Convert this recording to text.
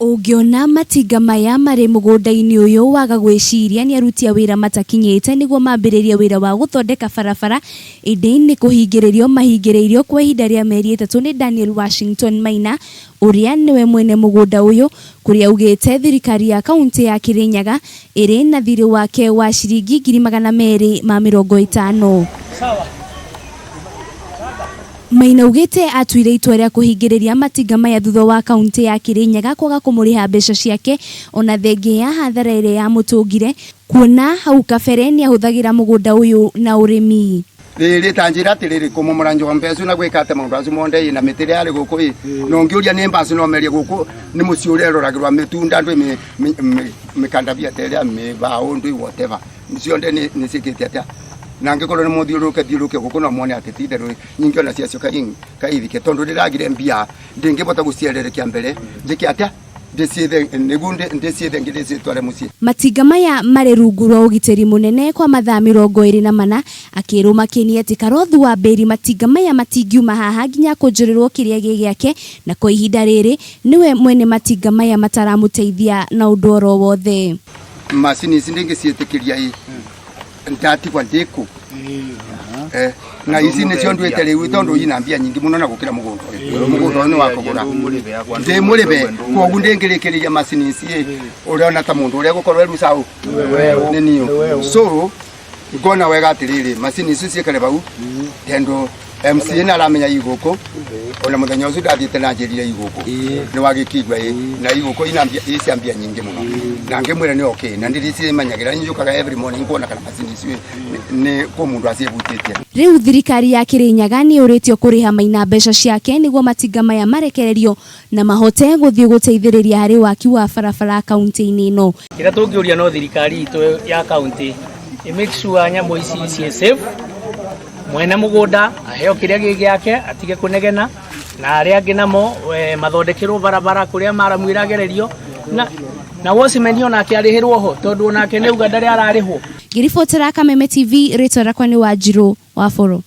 Ũngĩona matinga maya marĩ mũgũnda-inĩ ũyũ waga gwĩciria nĩ aruti a wĩra matakinyĩte nĩguo mambĩrĩrie wĩra wa gũthondeka barabara ĩndĩ nĩ kũhingĩrĩrio mahingĩrĩirio kwa ihinda rĩa mĩeri ĩtatũ nĩ Daniel Washington Maina ũrĩa nĩwe mwene mũgũnda ũyũ kũrĩa augĩte thirikari ya kauntĩ ya Kirinyaga ĩrĩ na thirĩ wake wa ciringi 250,000. Maina augĩte atuire itua rĩa kũhingĩrĩria matinga maya thutha wa kauntĩ ya Kirinyaga kwaga kũmũrĩha mbeca ciake ona thengia ya hathara ĩrĩa yamũtũngire kuona hau kabere nĩahũthagĩra mũgũnda ũyũ na ũrĩmi. Rĩrĩ ta njĩra atĩrĩrĩ kũmomora njombe acu na gwĩka atĩ maũndũ acu monde ĩ na mĩtĩ ĩrĩa yarĩ gũkũ ĩ na ũngĩũria nĩ mbacu no merie gũkũ nĩ mũciĩ ũrĩa ĩroragĩrwa mĩtunda ndwĩ mĩkandabia ta ĩrĩa mĩbaũ ndwĩ whatever cionde nĩ ciĩkĩte atĩa na angĩkorwo nĩ mũthiũrũrũke thiũrũke gũkũ no muone atĩ ti itherũ nyingĩ ona ciacio kaithike tondũ ndĩragire mbia ndĩngĩbota gũciererekia mbere njĩke atĩa ndĩciethe nĩguo ndĩciethe ngĩ ndĩcitware mũciĩ. Matinga maya marĩ rungu rwa ũgitĩri mũnene kwa mathaa 24 akĩrwo Makeni atĩ Karothu wa Mbĩri matinga maya matingiuma haha nginya akũnjũrĩrwo kĩrĩa gĩ gĩake na kwa ihinda rĩrĩ nĩwe mwene matinga maya mataramũteithia na ũndũ oro wothe. Macini ici ndĩngĩciĩtĩkĩria ĩ ndatigwa ndĩkũ Eh, na ici nĩcio nduĩte rĩu tondũ ina mbia nyingĩ mũno na gũkĩra mũgũnda ũyũ mũgũnda ũyũ nĩ wa kũgũra ndĩ mũrĩme kwoguo ndĩngĩrĩkĩrĩria macini ici ĩ ũrona ta mũndũ ũrĩa gũkorwo eruca ũ nĩ niũ so ngona wega atĩrĩrĩ macini ici ciĩkare bau tondũ MCA nĩ aramenya igũkũ ona mũthenya ũcio ndathiĩte na njĩrire igũkũ nĩ wagĩkigua ĩ na igũkũ ina mbia ĩ cia mbia nyingĩ mũno na ngĩmwĩra nĩ okay na ndĩrĩcimenyagĩra njũkaga every morning kuona kana macini icio nĩ kũ mũndũ aciĩbutĩtie. Rĩu thirikari ya Kirinyaga nĩ yũrĩtio kũrĩha Maina mbeca ciake nĩguo matinga maya marekererio na mahote gũthiĩ gũteithĩrĩria harĩ waki wa barabara kaunti-inĩ ĩno. Kĩrĩa tũngĩũria no thirikari itũ ya kaunti ĩ make sure nyamũ ici ciĩ safe, mwene mũgũnda aheo kĩrĩa gĩ gĩake atige kũnegena na arĩa angĩ namo mathondekerwo barabara kũrĩa maramu ĩragererio na na watchman onake arĩhĩrwo ho tondũ onake nĩ auga ndarĩ ararĩhwo. Ngĩribotera Kameme TV rĩtwa rĩakwa nĩ Wanjirũ wa Boro.